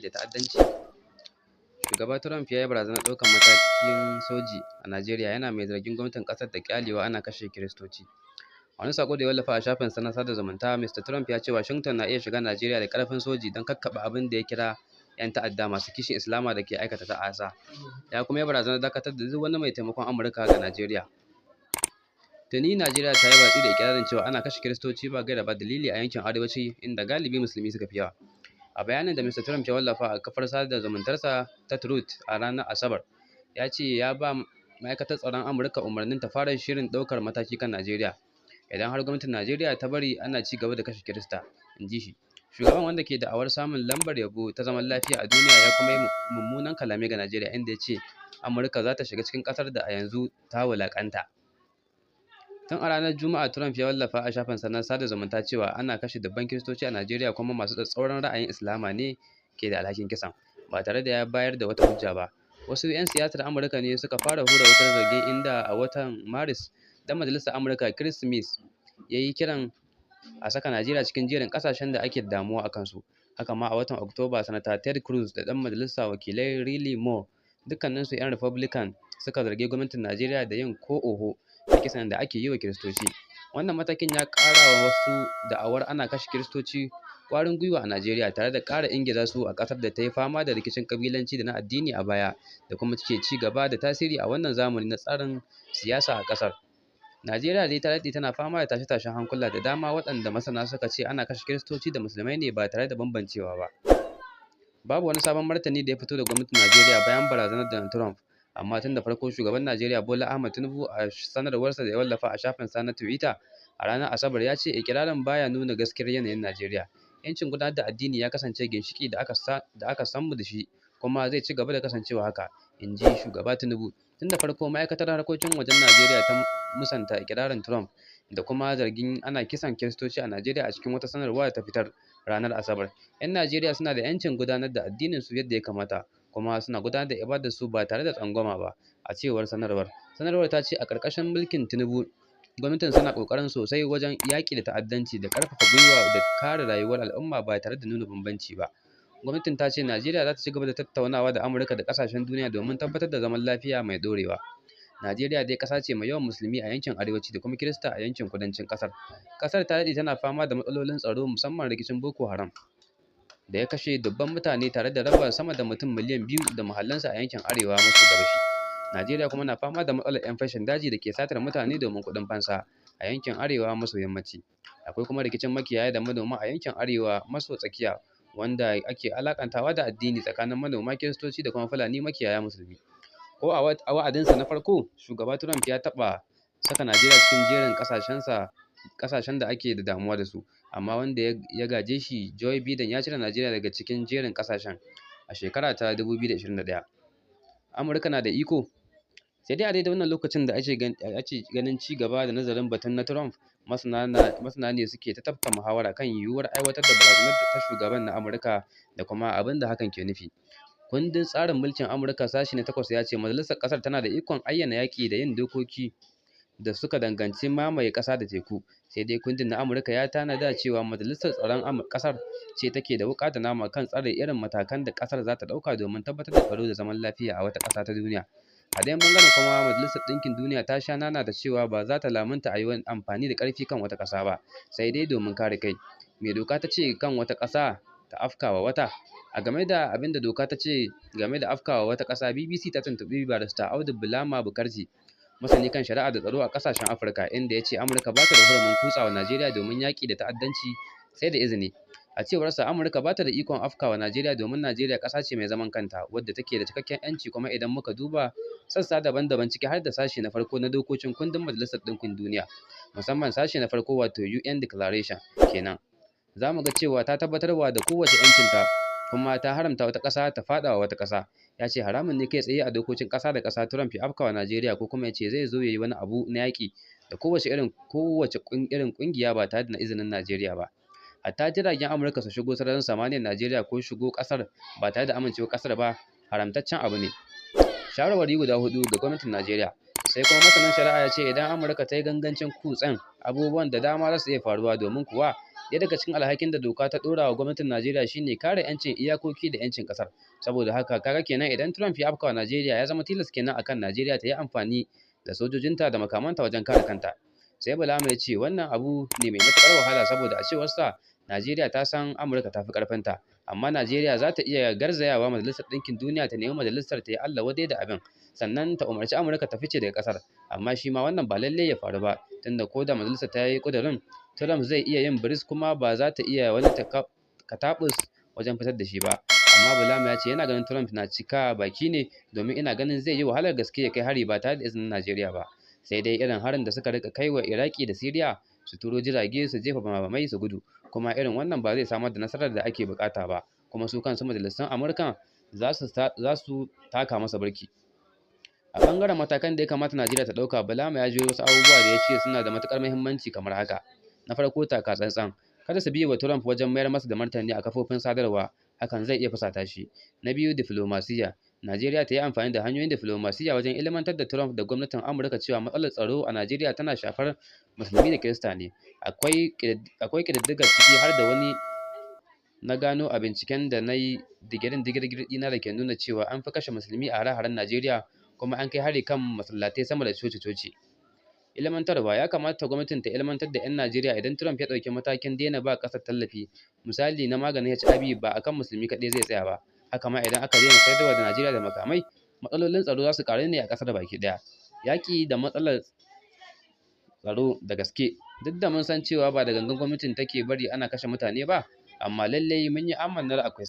da ta'addanci? Shugaba Trump ya yi barazanar ɗaukar matakin soji a Najeriya, yana mai zargin gwamnatin ƙasar da ƙyalewa ana kashe Kiristoci. A wani saƙo da ya wallafa a shafinsa na sada zumunta, Mr. Trump ya ce Washington na iya shiga Najeriya da ƙarfin soji don kakkaɓe abin da ya kira 'yan ta'adda masu kishin Islama da ke aikata ta'asa. Ya kuma yi barazanar dakatar da duk wani mai taimakon Amurka ga Najeriya. Tuni Najeriya ta yi watsi da iƙirarin cewa ana kashe Kiristoci ba gaira ba dalili a yankin arewaci inda galibi Musulmi suka fi yawa. A bayanin da Mr. Trump ya wallafa a kafar sada zumuntarsa ta Truth a ranar Asabar, ya ce ya ba Ma'aikatar Tsaron Amurka umarnin ta fara shirin ɗaukar mataki kan Najeriya idan har gwamnatin Najeriya ta bari ana ci gaba da kashe Kirista, in ji shi. Shugaban, wanda ke da'awar samun lambar yabo ta zaman lafiya a duniya, ya kuma yi mummunan kalamai ga Najeriya, inda ya ce Amurka za ta shiga cikin ƙasar da a yanzu ta wulaƙanta. Tun a ranar Juma'a Trump ya wallafa a shafinsa na sada zumunta cewa ana kashe dubban Kiristoci a Najeriya kuma masu tsatstsauran ra'ayin Islama ne ke da alhakin kisan, ba tare da ya bayar da wata hujja ba. Wasu 'yan siyasar Amurka ne suka fara hura wutar zargin, inda a watan Maris, ɗan majalisar Amurka Chris Smith ya yi kiran a saka Najeriya cikin jerin ƙasashen da ake da damuwa a kansu. Haka ma a watan Oktoba, Sanata Ted Cruz da ɗan majalisar wakilai Riley Moore, dukkaninsu 'yan Republican, suka zargi gwamnatin Najeriya da yin ko oho da kisan da ake yi wa Kiristoci. Wannan matakin ya ƙara wa masu da'awar ana kashe Kiristoci ƙwarin gwiwa a Najeriya, tare da ƙara ingiza su a ƙasar da ta yi fama da rikicin ƙabilanci da na addini a baya da kuma ke ci gaba da tasiri a wannan zamani na tsarin siyasa a ƙasar. Najeriya dai ta daɗe tana fama da tashe-tashen hankula da dama waɗanda masana suka ce ana kashe Kiristoci da Musulmai ne ba tare da bambancewa ba. Babu wani sabon martani da ya fito daga gwamnatin Najeriya bayan barazanar Donald Trump, amma tun da farko shugaban Najeriya Bola Ahmed Tinubu, a sanarwarsa da ya wallafa a shafinsa na Twitter a ranar Asabar, ya ce iƙirarin ba ya nuna gaskiyar yanayin Najeriya. 'Yancin gudanar da addini ya kasance ginshiƙi da aka san mu da shi kuma zai ci gaba da kasancewa haka, in ji Shugaba Tinubu. Tun da farko Ma'aikatar Harkokin Wajen Najeriya ta musanta iƙirarin Trump da kuma zargin ana kisan Kiristoci a Najeriya a cikin wata sanarwa da ta fitar ranar Asabar. 'Yan Najeriya suna da 'yancin gudanar da addininsu yadda ya kamata, kuma suna gudanar da ibadarsu ba tare da tsangwama ba, a cewar sanarwar. Sanarwar ta ce a ƙarƙashin mulkin Tinubu, gwamnatinsa na ƙoƙari sosai wajen yaƙi da ta'addanci da ƙarfafa gwiwa da kare rayuwar al'umma ba tare da nuna bambanci ba. Gwamnatin ta ce Najeriya za ta ci gaba da tattaunawa da Amurka da ƙasashen duniya domin tabbatar da zaman lafiya mai ɗorewa. Najeriya dai ƙasa ce mai yawan Musulmi a yankin arewaci da kuma Kirista a yankin kudancin ƙasar. Ƙasar ta daɗe tana fama da matsalolin tsaro, musamman rikicin Boko Haram da ya kashe dubban mutane tare da raba sama da mutum miliyan 2 da muhallansu a yankin arewa maso gabashi. Najeriya kuma na fama da matsalar 'yan fashin daji da ke satar mutane domin kuɗin fansa a yankin arewa maso yammaci. Akwai kuma rikicin makiyaya da manoma a yankin arewa maso tsakiya wanda ake alaƙantawa da addini tsakanin manoma Kiristoci da kuma Fulani makiyaya Musulmi. Ko a wa'adinsa na farko, Shugaba Trump ya taɓa saka Najeriya cikin jerin ƙasashen da ake da damuwa da su, amma wanda ya gaje shi, Joe Biden, ya cire Najeriya daga cikin jerin ƙasashen a shekara ta 2021. Amurka na da iko? Sai dai a daidai wannan lokacin da ake ganin ci gaba da nazarin batun na Trump, masana ne suke ta tafka muhawara kan yiwuwar aiwatar da barazanar ta shugaban na Amurka da kuma abin da hakan ke nufi. Kundin tsarin mulkin Amurka sashe na 8 ya ce majalisar ƙasar tana da ikon ayyana yaƙi da yin dokoki da suka danganci mamaye ƙasa da teku. Sai dai kundin na Amurka ya tanada cewa Majalisar Tsaron ƙasar ce take da wuƙa da nama kan tsara irin matakan da ƙasar za ta ɗauka domin tabbatar da tsaro da zaman lafiya a wata ƙasa ta duniya. A ɗayan ɓangaren kuma, Majalisar Ɗinkin Duniya ta sha nanata cewa ba za ta lamunta a yi amfani da ƙarfi kan wata ƙasa ba, sai dai domin kare kai. Me doka ta ce kan wata ƙasa ta afkawa wata? A game da abin da doka ta ce game da afkawa wata ƙasa, BBC ta tuntuɓi Barista Audu Bulama Bukarti, masani kan shari'a da tsaro a ƙasashen Afirka, inda ya ce Amurka ba ta da hurumin kutsawa Najeriya domin yaƙi da ta'addanci sai da izini. A cewarsa, Amurka ba ta da ikon afkawa Najeriya domin Najeriya ƙasa ce mai zaman kanta wadda take da cikakken 'yanci, kuma idan muka duba sassa daban-daban, ciki har da sashe na farko na dokokin kundin Majalisar Ɗinkin Duniya, musamman sashe na farko, wato UN Declaration kenan, za mu ga cewa ta tabbatarwa da kowace 'yancinta kuma ta haramta wata ƙasa ta faɗawa wata ƙasa. Ya ce haramun ne kai tsaye a dokokin ƙasa da ƙasa Trump ya afkawa Najeriya ko kuma ya ce zai zo ya yi wani abu na yaƙi da kowace irin ƙungiya ba tare da izinin Najeriya ba. Hatta jiragen Amurka su shigo sararin samaniyar Najeriya ko shigo ƙasar ba tare da amincewar ƙasar ba haramtaccen abu ne. Shawarwari guda huɗu ga gwamnatin Najeriya. Sai kuma masanin shari'a ya ce idan Amurka ta yi gangancin kutsen, abubuwan da dama za su iya faruwa, domin kuwa Ɗaya daga cikin alhakin da doka ta ɗora wa gwamnatin Najeriya shine kare 'yancin iyakoki da 'yancin ƙasar. Saboda haka kaga kenan idan Trump ya afkawa Najeriya, ya zama tilas kenan akan Najeriya ta yi amfani da sojojinta da makamanta wajen kare kanta. Sai Bulama ya ce wannan abu ne mai matuƙar wahala, saboda a cewarsa Najeriya ta san Amurka ta fi ƙarfinta, amma Najeriya za ta iya garzayawa Majalisar Ɗinkin Duniya ta nemi majalisar ta yi Allah wadai da abin, sannan ta umarci Amurka ta fice daga ƙasar. Amma shi ma wannan ba lallai ya faru ba, tunda ko da majalisar ta yi ƙudurin, Trump zai iya yin biris kuma ba za ta iya wani kataɓus wajen fitar da shi ba. Amma Bulama ya ce yana ganin Trump na cika baki ne, domin ina ganin zai yi wahalar gaske ya kai hari ba tare da izinin Najeriya ba. Sai dai irin harin da suka rika kai wa Iraki da Siriya, su turo jirage su jefa bama-bamai su gudu, kuma irin wannan ba zai samar da nasarar da ake bukata ba, kuma su kansu majalisun Amurka za su taka masa birki. A ɓangaren matakan da ya kamata Najeriya ta ɗauka, Bulama ya jero wasu abubuwa da ya ce suna da matuƙar muhimmanci kamar haka. Na farko, taka tsantsan. Kada su biye wa Trump wajen mayar masa da martani a kafofin sadarwa, hakan zai iya fusata shi. Na biyu, diflomasiyya. Najeriya ta yi amfani da hanyoyin diflomasiyya wajen ilmantar da Trump da gwamnatin Amurka cewa matsalar tsaro a Najeriya tana shafar Musulmi da Kirista ne. Akwai ƙididdigar, ciki har da wani na gano a binciken da na yi digirin digirgir ɗina, da ke nuna cewa an fi kashe Musulmi a hare-haren Najeriya, kuma an kai hari kan masallatai sama da coci-coci. Ilmantarwa: ya kamata gwamnatin ta ilmantar da 'yan Najeriya idan Trump ya ɗauki matakin daina ba ƙasar tallafi, misali na maganin HIV, ba a kan Musulmi kaɗai zai tsaya ba. Haka ma idan aka daina sayarwa da Najeriya da makamai, matsalolin tsaro za su ƙaru ne a ƙasar baki ɗaya. Yaƙi da matsalar tsaro da gaske. Duk da mun san cewa ba da gangan gwamnatin take bari ana kashe mutane ba, amma lallai mun yi amannar akwai